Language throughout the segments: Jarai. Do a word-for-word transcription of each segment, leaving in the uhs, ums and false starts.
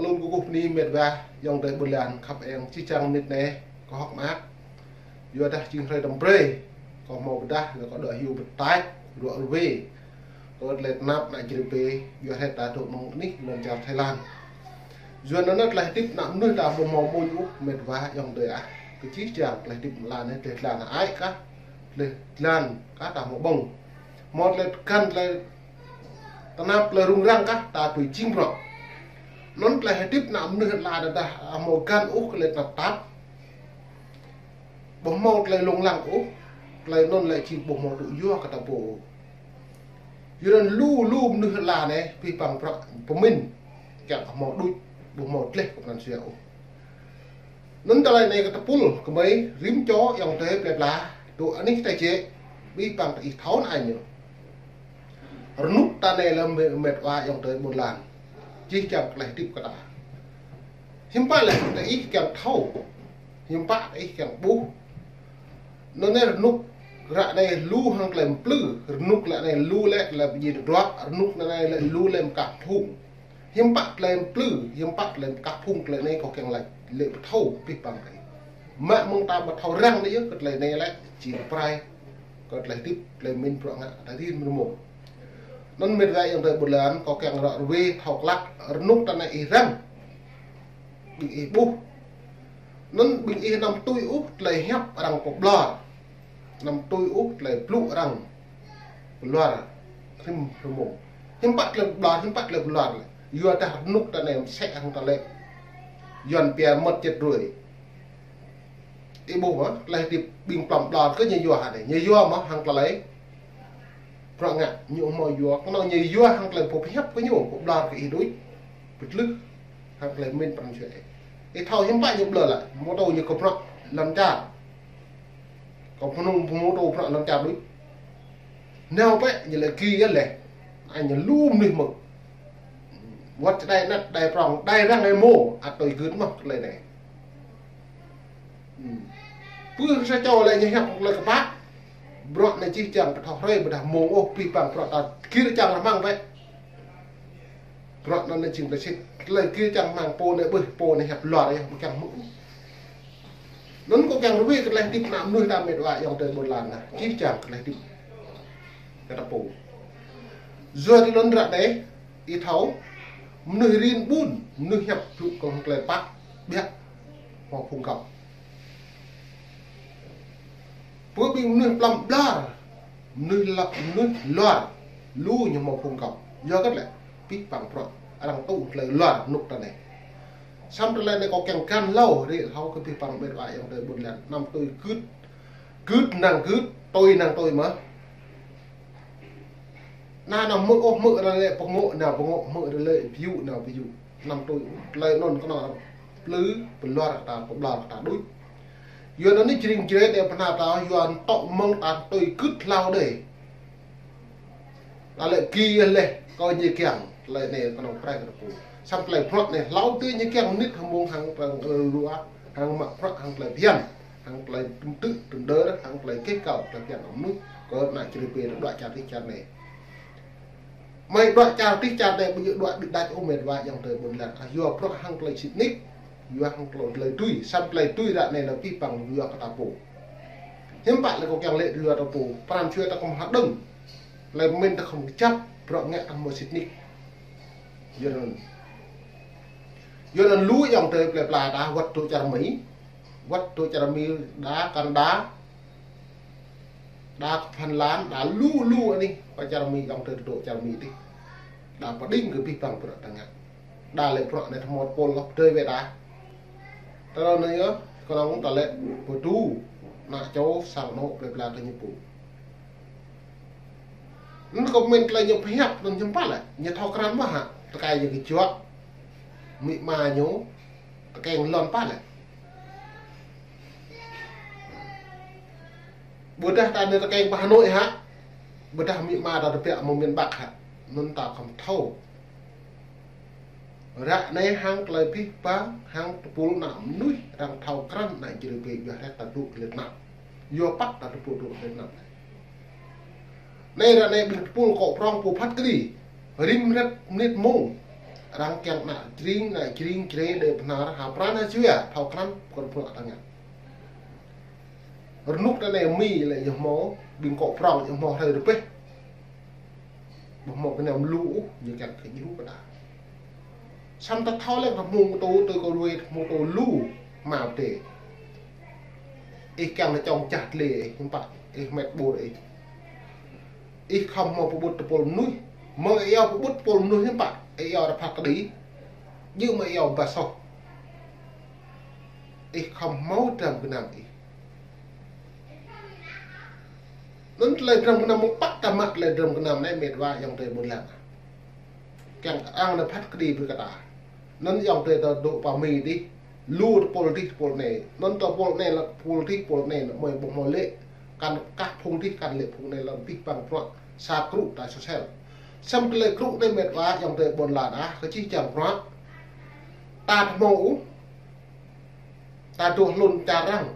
Lŏm kơkuh bơni met wa ayŏng adơi ƀôn lan khăp eng, čih čang mơnit anai kâo hơ̆k mơak. Yua dah jing hrơi tơm brơi, kâo hmâo pơdah, lĕ kâo đuaĭ hyu pơtač, rŏ rơwe. Kâo tơlơi tơnap ană Jrai pê, yua hrơi ta dŏ mơ̆ng anih lŏn čar Thái Lan. Yua anŭn tơlơi hơdip ană mơnuih ta ƀu hmâo mơ̆n ôh met wa ayŏng adơi ah. Kơ čih čang tơlơi hơdip lŏn anai, tơlơi tlan ai kah, tơlơi tlan kah ta hmâo ƀơ̆ng. Hmâo tơlơi tơkan, tơlơi tơnap, tơlơi rŭng răng kah ta tui jing bruă. Anŭn tơlơi hơdip ană mơnuih lŏn ta dah hmâo găn ôh kơ tơlơi tơnap tap. Ƀu hmâo tơlơi lông lăng ôh, tơlơi anŭn lĕ jing ƀu hmâo tŭ yua kơ ta pô. Yua anŭn lu lu mơnuih lŏn anai, abih bang bruă pơmĭn, kiăng hmâo đôč, ƀu hmâo tleh kơ pran jua ôh. Anŭn tơlơi anai kơ tơpul, kơmơi, rĭm čô ayŏng adơi plơi pla, dŏ anih ta jĕ, abih bang ta ih thâo anai ñu. Rơnŭk ta anai lĕ met wa ayŏng adơi ƀôn lan. Čih čang tơlơi hơdip kơ ta. Hiư̆m pă lĕ ta ih kiăng thâo. Hiư̆m pă ta ih kiăng ƀuh. Anŭn anai rơnŭk ră anai lu hăng tơlơi mplư. Rơnŭk ră anai lu lĕ tơlơi pơjing tơdruă. Rơnŭk ră anai lĕ lu lĕ mơkah phung. Hiư̆m pă tơlơi mplư, hiư̆m pă tơlơi mơkah phung tơlơi anai kâo kiăng laĭ lĕ pơthâo abih bang kơ ih. Mă mơ̆ng ta ƀu thâo răng anai yơh kơ tơlơi anai lĕ jing prai kơ tơlơi hơdip, tơlơi pơmĭn bruă ngă ta rin mơ̆n mơ̆n. Anŭn met wa ayŏng adơi ƀôn lan, kâo kiăng rŏ rơwe thâo klă, rơnŭk ta anai ih răng, ƀing ih ƀuh. Anŭn ƀing ih anăm tui ôh tơlơi hiăp arăng pơƀlŏr. Anăm tui ôh tơlơi blŭ arăng pơƀlŏr rĭm rơmông. Hiư̆m pă tơlơi pơƀlŏr, hiư̆m pă tơlơi pơƀlŏr lĕ. Yua dah rơnŭk ta anai mơsĕ hăng tơlơi Yuan pia mơ̆t čĕt rui. Ih ƀuh mơ̆, tơlơi hơdip ƀing plŏm ƀlŏr kơ ñu yua hă anai. Ñu yua mơ̆ hăng tơlơi bruă ngă, ñu hmâo yua, kơnơ̆ng ñu yua hăng tơlơi pơhiăp kơ ñu, pơƀlŏr kơ ih đôč, pơtlưh hăng tơlơi pơmĭn pran jua ih. Ih thâo hiư̆m pă ñu ƀlŏr lĕ, mơtô ñu kơ bruă lŏn čar. Kâo pơnŭng pơmơtô bruă lŏn čar đôč. Nao pĕ ñu lĕ gih yơh lĕ. Anai ñu lu mơnuih mơ̆. Wăt čơđai anăt, đai prŏng, đai răng ai mô, ăt tui gưt mơ̆ tơlơi anai. Hmm. Pơ sa čô lĕ ñu hiăp tơlơi kơpă. Bruă anai čih čang pơthâo hrơi, ƀôdah mông ôh, abih bang bruă ta gir čang rơmang bĕ. Bruă anŭn anai jing tơlơi sĭt. Tơlơi gir čang rơmang pô anai ƀuh, pô anai hiăp luar yơh, ƀu kiăng hmư̆. Anŭn kâo kiăng rơwe kơ tơlơi hơdip ană mơnuih ta met wa ayŏng adơi ƀôn lan anai. Čih čang tơlơi hơdip kơ ta pô. Yua tui anŭn ră anai, ih thâo, mơnuih rin ƀun, mơnuih hiăp blŭ kơ tơlơi pă, ƀiă hmâo phung găp. Pơ ƀing mơnuih plŏm ƀlŏr, mơnuih lăp, mơnuih luar, lu ñu hmâo phung găp. Yua kơ lĕ, abih bang bruă arăng tŭ tơlơi luar rơnŭk ta anai. Samơ̆ tơlơi anai kâo kiăng găn hlâo, rĭ hlâo kơ abih bang met wa ayŏng adơi ƀôn lan, anăm tui gưt, gưt năng gưt, tui năng tui mơ̆. Anai anăm hmư̆ ôh, hmư̆ ră lĕ pơngŏ, nao pơngŏ, hmư̆ ră lĕ pơyŭ, nao pơyŭ. Anăm tui ôh, tơlơi anŭn kơnơ̆ng arăng plư, pơƀlŏr kơ ta, pơƀlŏr kơ ta đôč. Yua anŭn anai jring jret đe pơnap ta, yua anŭn tŏ mơ̆ng ta tui gưt hlâo đơi. Lă lĕ gih yơh lĕ, kâo ñu kiăng, tơlơi anai kơnơ̆ng prai kơ ta pô. Samơ̆ tơlơi bruă anai hlâo tui ñu kiăng mơnit hăng mông hăng prăng ơ lua, hăng mă bruă hăng tơlơi phiăn. Hăng tơlơi tŭm tư̆, tŭm đơr, hăng tơlơi kĕh kăl, tơlơi phiăn ană mơnuih, kơ ană Jrai pê ta dŏ čar tih čar anai. Mơi dŏ čar tih čar anai, ƀu djơ̆ dŏ ƀu đač ôh met wa ayŏng adơi ƀôn lan. Yua bruă hăng tơlơi sĭt nik, yua hăng tơlơi, tơlơi tui, samơ̆ tơlơi tui ră anai lĕ abih bang yua kơ ta pô. Hiư̆m pă lĕ kâo kiăng lĕ yua ta pô, pran jua ta khŏm hơđơ̆ng. Tơlơi pơmĭn ta khŏm kơjăp, bruă ngă ta hmâo sĭt nik. Yua anŭn. Yua anŭn lu ayŏng adơi plơi pla ta wăt dŏ čar Mi. Wăt dŏ čar Mi đa Canada, đa Phần Lan, đa lu lu anih, pơ čar Mi ayŏng adơi dŏ čar Mi tih. Đa pơđing kơ abih bang bruă ta ngă. Đa lĕ bruă anai tơmŏt pôl lŏh pơdơi wơ̆t đa. Tơlơi anai yơh, kơnơ̆ng ta lĕ pơdu, ană čô, sang anŏ, plơi pla ta ñu pô. Anŭn kâo pơmĭn tơlơi ñu pơhiăp, anŭn hiư̆m pă lĕ, ñu thâo krăn mơ̆ hă, tơkai ñu kơjuăt, amĭ ama ñu, tơkeng lŏn pă lĕ. Ƀôdah ta anai tơkeng pơ Hà Nội hă, ƀôdah amĭ ama ta tơbiă mơ̆ng miền Bắc hă, anŭn ta khŏm thâo. Ră anai hăng tơlơi abih bang, hăng tơpul ană mơnuih, arăng thâo krăn ană Jrai pê yua hrĕh ta dŏ tơlơi tơnap. Yua pă ta tơpul dŏ tơlơi tơnap anai. Anai ră anai ƀing tơpul akŏ prŏng pô phat kơđi. Rĭm rơ̆t mơnit mông. Arăng kiăng ană jring, ană jring, jre, đe bơhnar, ha pran ha jua, thâo krăn, kơ bruă ta ngă. Rơnuk ta anai Mi lĕ ñu hmâo, ƀing kŏ prŏng ñu hmâo hrơi rơbeh. Ƀu hmâo kơ ñu lu ôh, ñu kiăng kơ djru kơ ta. Samơ̆ ta thâo lĕ ta hmâo tô, tui kơ ruai, hmâo tô lu, hmâo tê. Ih kiăng nao čŏng čah tlê, ih hiư̆m pă, ih met ƀôr ih. Ih khŏm hmâo pơƀut tơpul mơnuih. Mơ̆ng ih iâu pơƀut tơpul mơnuih hiư̆m pă, ih iâu rơphak kơđi. Djơ̆ mơ̆ ih iâu ba soh. Ih khŏm hmâo dram gơnam ih. Anŭn tơlơi dram gơnam mơ̆ng pă ta mă tơlơi dram gơnam anai met wa ayŏng adơi ƀôn lan. Kiăng arăng nao phat kơđi brơi kơ ta. Anŭn ayŏng adơi ta dŏ pơ Mi dih. Lu tơpul dih tơpul anai. Anŭn tơpul anai lĕ tơpul dih tơpul anai lĕ mơi ƀu hmâo lĕ. Kăn kah phung dih kăn lĕ phung anai lĕ abih bang bruă. Sa krŭ ta sosel. Samơ̆ tơlơi krŭ anai met wa ayŏng adơi ƀôn lan ah. Kơ čih čang bruă. Ta tơhmâo ôh. Ta dŏ hlŭn čar arăng.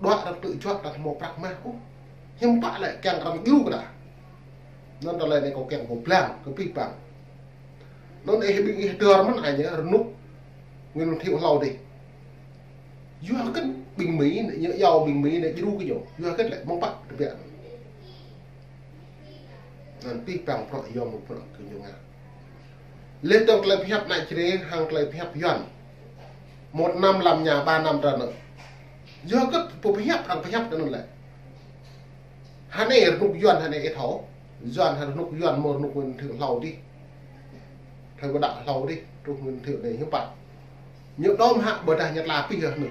Đuaĭ arăng tŭ juă ta hmâo prăk mah ôh. Hiư̆m pă lĕ kiăng arăng djru kơ ta. Anŭn tơlơi anai kâo kiăng kâo blang kơ abih bang. Anŭn ih ƀing ih dơr mơ̆n anai rơnuk Nguyễn Thiệu hlâo dih. Yua hơget ƀing Mi anai, ñu iâu ƀing Mi anai djru kơ ñu. Yua hơget lĕ mơ̆ng pă tơbiă. Anŭn abih bang bruă yom bruă kơ ñu ngă. Lĕ tơ̆ng tơlơi pơhiăp ană jre hăng tơlơi pơhiăp Yuan. Một năm làm nhà, ba năm trả nợ. Yua hơget pô pơhiăp, arăng pơhiăp tơ anŭn lĕ. Hơnai rơnuk Yuan hơnai ih thâo. Yuan hă rơnuk Yuan mơ̆ rơnuk Nguyễn Thiệu hlâo dih. Thâo kơ đă hlâo dih, truh Nguyễn Thiệu anai hiư̆m pă. Ñu đom hă ƀôdah ñu tla pih hă anŭn.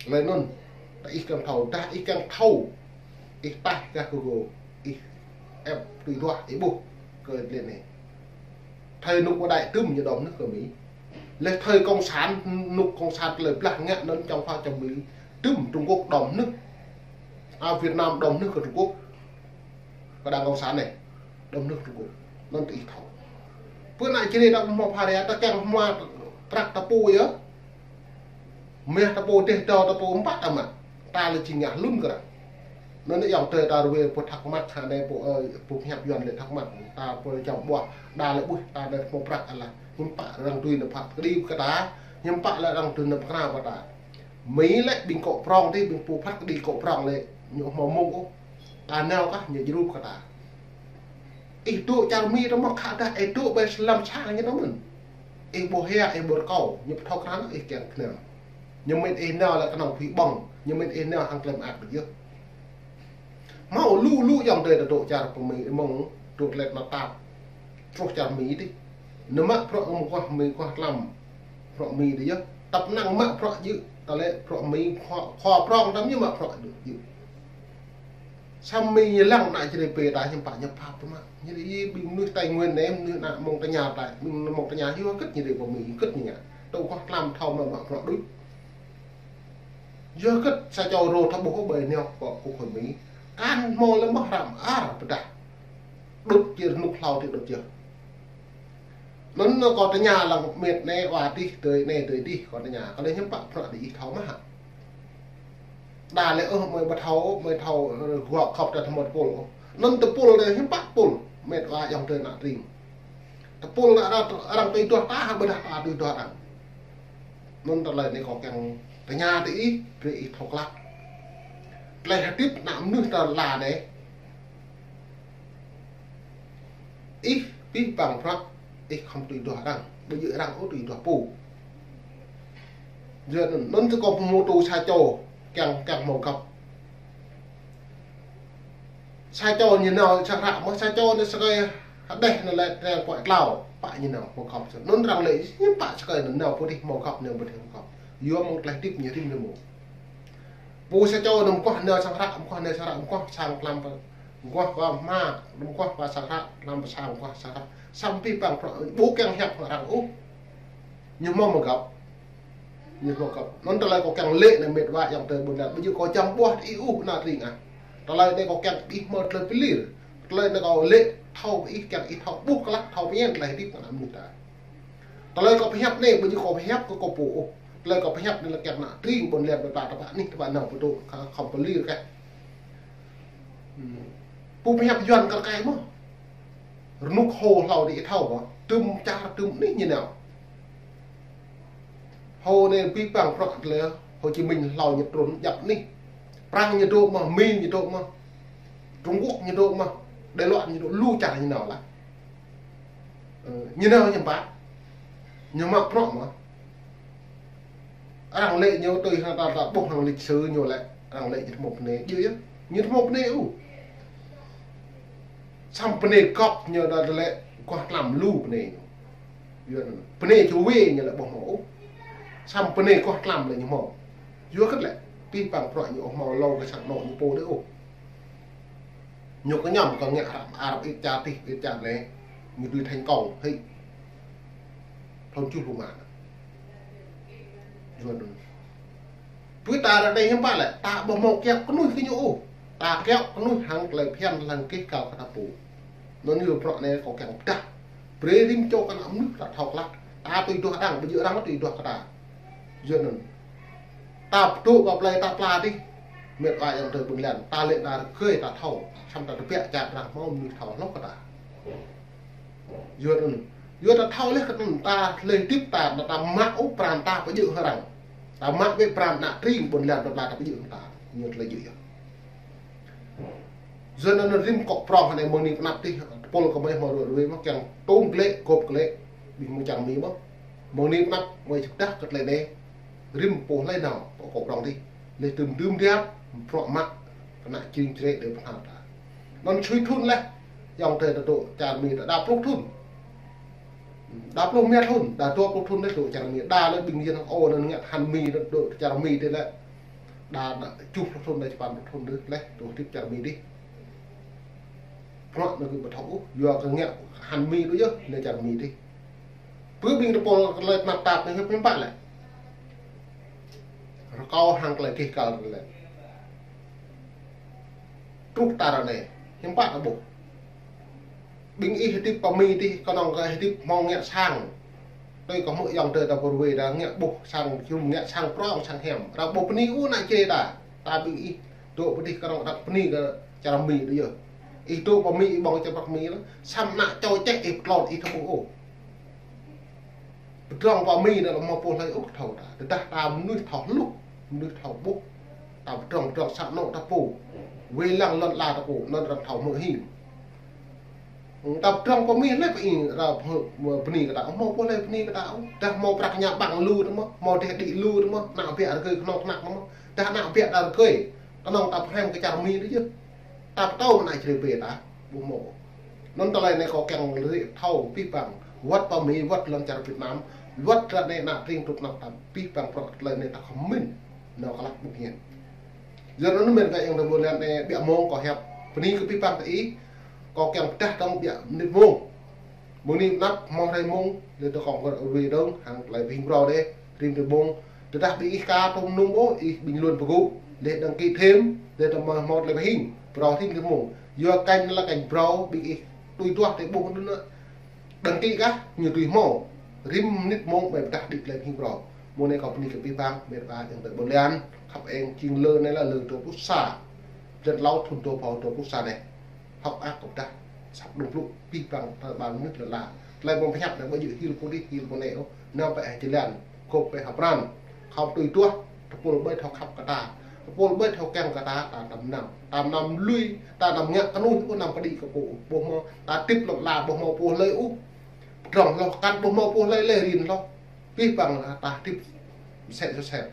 Lĕ anŭn, ta ih kiăng thâo, dah ih kiăng thâo, ih taih gah Google, ih ĕp tui duah, ih ƀuh kơ lĕ anai. Thơi rơnuk Âu Đại tơm ñu đom nưh kơ Mi. Lĕ thơi cộng sản, rơnuk cộng sản tơlơi blah ngă anŭn čŏng pha čŏng Mi, tơm Trung Quốc đom nưh. A Việt Nam đom nưh kơ Trung Quốc. Kơ đảng cộng sản anai. Đom nưh Trung Quốc. Anŭn tơ ih thâo. Pơ ană jre ta hmâo pha ria, ta kiăng hmâo prăk ta pô yơh. Meh ta pô dêh dâo ta pô mơ̆ng pă ta mă. Ta lĕ či ngă hlŭn kơ arăng. Anŭn ayŏng adơi ta ruai pô thắc mắc hă anai pô, ơ, pô pơhiăp Yuan lĕ thắc mắc. Ta pô čăm ƀuah. Đa lĕ ƀuh ta anai hmâo prăk alah. Hiư̆m pă arăng tui nao phat kơđi kơ ta. Hiư̆m pă lĕ arăng tui nao pơkra kơ ta. Mi lĕ ƀing kŏ prŏng dih, ƀing pô phat kơđi kŏ prŏng lĕ. Ñu hmâo mông ôh. Ta nao kah ñu djru kơ ta. Ih dŏ čar Mi ta mơ̆ khă dah ih dŏ ƀơi lăm sang ñu ta mơ̆n. Ih ƀu hia, ih ƀu rơkâo, ñu pơthâo krăn ih kiăng kơnang. Ñu mĭn ih nao lĕ kơnơ̆ng phi ƀơ̆ng, ñu mĭn ih nao hăng tơlơi mơak ƀu djơ̆. Hmâo lu lu ayŏng adơi ta dŏ čar pơ Mi mơ̆ng dŏ tơlơi nao tap. Truh čar Mi dih. Nao mă bruă mơguah Mi guah tlam. Bruă Mi dih yơh. Tăp năng mă bruă djơ̆, tơlơi bruă Mi khua, khua prŏng tăm ñu mă bruă djơ̆. Samơ̆ Mi ñu lăng ană jre pê ta hiư̆m pă ñu pap tơmă. Ñu dih ƀing mơnuih Tây Nguyên anai, mơnuih ană mơ̆ng tơña ta, ƀing mơ̆ng tơña hiu hơget ñu dih pơ Mi, hơget ñu ngă. Tơl kơ tlam thâo mă mă bruă đuč. Yua hơget sa čô rô thâo ƀuh ƀơi neo kơ kơ khôi Mi. Kăn hmâo lĕ mơ̆ hrăm ar pơdah. Đŭt jơ̆ rơnuk hlâo dih đŭt jơ̆. Anŭn kâo tơña lăng mĕt anai wa dih, tơi anai tơi dih kâo tơña. Kâo lĕ hiư̆m pă bruă dih ih thâo mơ̆ hă. Đa lĕ ôh mơi ƀu thâo, mơi thâo, ơ, guă khŏp ta tơmơ̆t pul ôh. Anŭn tơpul lĕ hiư̆m pă pul, mĕt wa ayŏng adơi ană tring. Tơpul lĕ arăng, arăng tui duah ta, ƀôdah ta tui duah arăng. Anŭn tơlơi anai kâo kiăng tơña tơ ih, brơi ih thâo klă. Tơlơi hơdip ană mơnuih ta lă anai. Ih abih bang bruă, ih khŏm tui duah arăng, ƀu djơ̆ arăng ôh tui duah pô. Yua anŭn, anŭn tơ kâo pơhmutu sa čô, kiăng, kiăng hmâo găp. Sa čô ñu nao sang hră, mơ̆ sa čô ñu sơkơi hơdeh ñu lĕ treng pơ̆ tlâo, pă ñu nao hmâo găp. Anŭn arăng lĕ, ñu pă sơkơi ñu nao pơ dih hmâo găp, nao pơ dih hmâo găp. Yua mơ̆ng tơlơi hơdip ñu rĭm rĭm mơ̆. Pô sa čô ñu mơguah nao sang hră, mơguah nao sang hră, mơguah sang tlam pơ, mơguah pơ hma, mơguah pơ sang hră, tlam pơ sang, mơguah sang hră. Samơ̆ abih bang bruă, ƀu kiăng hiăp hăng arăng ôh. Ñu hmâo mơ̆ găp. Ñu hmâo găp. Anŭn tơlơi kâo kiăng lĕ anai mĕt wa ayŏng adơi ƀôn lan. Ƀu djơ̆ kâo čăm ƀuah ih ôh ană tring ah. Tơlơi anai kâo kiăng ih hmâo tơlơi pơlir. Tơlơi anai kâo lĕ thâo ih kiăng ih thâo ƀuh klă thâo pơñen tơlơi hơdip ană mơnuih ta. Tơlơi kâo pơhiăp anai ƀu djơ̆ kâo pơhiăp kơ kâo pô ôh. Tơlơi kâo pơhiăp anai lĕ kiăng ană tring ƀôn lan ƀơi pla tơpă anih tơpă nao pơtô khŏm pơlir kah. Hmm. Pô pơhiăp Yuan kar kaĭ mơ̆. Rơnuk Hồ hlâo dih ih thâo mơ̆. Tơm čar tơm anih ñu nao. Hơ anai abih bang bruă tơlơi Hồ Chí Minh hlâo ñu trŭn djăp anih. Prăng ñu dŏ mơ̆n, Mi ñu dŏ mơ̆n, Trung Quốc ñu dŏ mơ̆n, Đài Loan ñu dŏ, lu čar ñu nao laih. Ơ, ñu nao ñu pă? Ñu mă bruă mơ̆n. Arăng lĕ ñu tui hăng ta, ta ƀuh hăng lịch sử ñu lĕ, arăng lĕ ñu tơhmô bơnai, djơ̆ yơh. Ñu tơhmô bơnai ôh. Samơ̆ bơnai gŏp ñu đa lĕ kuah tlam lu bơnai ñu. Yua anŭn, bơnai čô wê ñu lĕ ƀu hmâo ôh. Samơ̆ bơnai kuah tlam lĕ ñu hmâo. Yua kơ lĕ, abih bang bruă ñu ƀu hmâo hlâo kơ sang anŏ ñu pô đơi ôh. Ñu kơ ñăm kơ ngă hră Arab ĭt čar tih, ĭt čar anai, ñu dưi thành công, hĭ. Thun čuh lu mă. Yua anŭn. Tui ta ră anai hiư̆m pă lĕ, ta ƀu hmâo kiăng kơnuih kơ ñu ôh. Ta kiăng kơnuih hăng tơlơi phiăn lăng kih kal kơ ta pô. Anŭn yơh bruă anai kâo kiăng pơdah. Brơi rĭm čô kơ ană mơnuih ta thâo klă. Ta tui duah arăng, ƀu djơ̆ arăng tui duah kơ ta. Yua anŭn. Ta pơdŏ kơ plei ta pla dih. Mĕt wa ayŏng adơi ƀôn lan, ta lĕ ta rơgơi ta thâo. Samơ̆ ta tơbiă čar arăng hmâo mơnuih thâo hlâo kơ ta. Yua anŭn. Yua ta thâo laih kơ anŭn ta lĕ hơdip ta, ta, ta mă ôh pran ta pơjơ̆ hăng arăng. Ta mă bĕ pran ană tring ƀôn lan ta pla ta pơjơ̆ hăng ta. Ñu tơlơi djơ̆ yơh. Yua anŭn rĭm kŏ prŏng hơnai mơ̆ng anai pơ anăp dih, tơpul kơ mơi hmâo ruă ruai mơ̆n kiăng tôm glĕ, gŏp glĕ, ƀing mơ̆ng čar Mi mơ̆n. Mơ̆ng anai pơ anăp mơi čơpơdah kơ tơlơi anai, rĭm pô hlơi nao, kŏ, kŏ prŏng dih. Lĕ tơm dưm điăp, bruă mă, kơ ană čring črĕ đơi pơhnal ta. Anŭn sui thun laih, ayŏng adơi ta dŏ čar Mi ta đa pluh thun. Đa pluh rơma thun, đa dua pluh thun laih dŏ čar Mi. Đa lĕ ƀing Yuan Ơ anŭn ngă hăn Mi dŏ, dŏ čar Mi dih lĕ. Đa, đa tơjuh pluh thun, đa sapăn pluh thun dih laih dŏ hơdip čar Mi dih. Bruă anŭn kơ ƀu thâo ôh, yua kơ ngă hăn Mi đôč yơh, anai čar Mi dih. Pơ ƀing tơpul tơlơi tơnap tap anai hiư̆m pă lĕ. Rơkâo hăng tơlơi kih kal lĕ. Truh ta ră anai, hiư̆m pă ta ƀuh. Ƀing ih hơdip pơ Mi dih, kơnơ̆ng kơ hơdip hmâo ngă sang. Tui kơ hmư̆ ayŏng adơi ta pơruai đa ngă ƀuh sang jum, ngă sang prŏng, sang hiam. Arăng ƀu bơni ôh ană črê ta. Ta ƀing ih dŏ pơ dih kơnơ̆ng arăng bơni kơ čar Mi đôč yơh. Ih dŏ pơ Mi, ih ƀơ̆ng čar Mi lĕ. Samơ̆ ană čô čeh ih pơtlon ih thâo ƀuh ôh. Pơdrŏng pơ Mi anŭn lĕ hmâo pô hlơi ôh thâo ta. Tơdah ta mơnuih thâo hluh, mơnuih thâo ƀuh. Ta pơdrŏng, pơdrŏng sang anŏ ta pô. Wai lăng lŏn ala ta pô, anŭn arăng thâo hmư̆ hĭ. Ta pơdrŏng pơ Mi lĕ pơ ih arăng bơni kơ ta, hmâo pô hlơi bơni kơ ta ôh. Tơdah hmâo prăk ñă ƀăng lu tơ mơ̆n, hmâo teh đĭ lu tơ mơ̆n, ană biă rơgơi kơnơ̆ng kơnăk tơ mơ̆n. Tơdah ană biă đa rơgơi, kơnơ̆ng ta pơhrăm kơ čar Mi đôč yơh. Ta pơtô mơ̆n ană črê bê ta, ƀu hmâo. Anŭn tơlơi anai kâo kiăng lĕ thâo abih bang. Wơ̆t pơ Mi, wơ̆t lŏn čar Việt Nam, wơ̆t ră anai ană tring tŭ tơnap tap abih bang bruă tơlơi anai ta khŏm min. Nao kơ lăk ƀu kiăng. Yua anŭn mĕt wa ayŏng adơi ƀôn lan anai ƀiă mông kâo hiăp. Bơni kơ abih bang ta ih, kâo kiăng pơdah tơ̆ng ƀiă mơnit mông. Mơ̆ng anai pơ anăp hmâo hrơi mông, lĕ tơ kŏng kơ rui dơ̆ng, hăng tơlơi pơhing phrâo dêh, rĭm tơlơi mông. Tơdah ƀing ih ka tŏm nŭng ôh, ih bình luận pơgŭ, lĕ đăng ký thêm, lĕ tơma hmâo tơlơi pơhing phrâo rĭm tơlơi mông. Yua kênh lĕ kênh phrâo, ƀing ih tui duah tơlơi ƀuh anŭn. Đăng ký kah, ñu tui hmâo. Rĭm mơnit mông, ƀai pơdah đĭ tơlơi pơhing phrâo. Mông anai kâo bơni kơ abih bang, mĕt wa ayŏng adơi ƀôn lan, khăp eng jing lơ anai lĕ lơ dua pluh sa. Blan klâo thun dua rơbâo dua pluh sa anai. Hŏk ăk kơ pơdah, săp đŭng plŭ, abih bang tơlơi ƀar mơnuih lŏn ala. Tơlơi ƀơ̆ng pơhiăp anai ƀu djơ̆ hil pô dih, hil pô anai ôh. Nao pơ ai jơlan, gŏp pơ hơprăn. Khŏm tui duah, tơpul ƀơi thâo khăp kơ ta. Tơpul ƀơi thâo kiăng kơ ta, ta tăm năm. Tăm năm lui, ta tăm ngă kơnuih ôh, năm pơđĭ kơ pô. Ƀu hmâo, ta hơdip lŏn ala, ƀu hmâo pô hlơi ôh. Pơdrŏng hloh kăn ƀu hmâo pô hlơi lĕ rin hloh. Abih bang ta hơdip sĕ sĕ sĕ.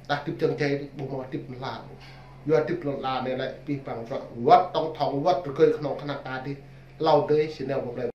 Ta hơdip čang čai ƀu hmâo hơdip lŏn ala. Yua hơdip lŏn ala anai lĕ abih bang bruă wơ̆t tổng thống wơ̆t rơgơi kơnơ̆ng kơnăk ta dih. Hlâo dơi si nao pơ plei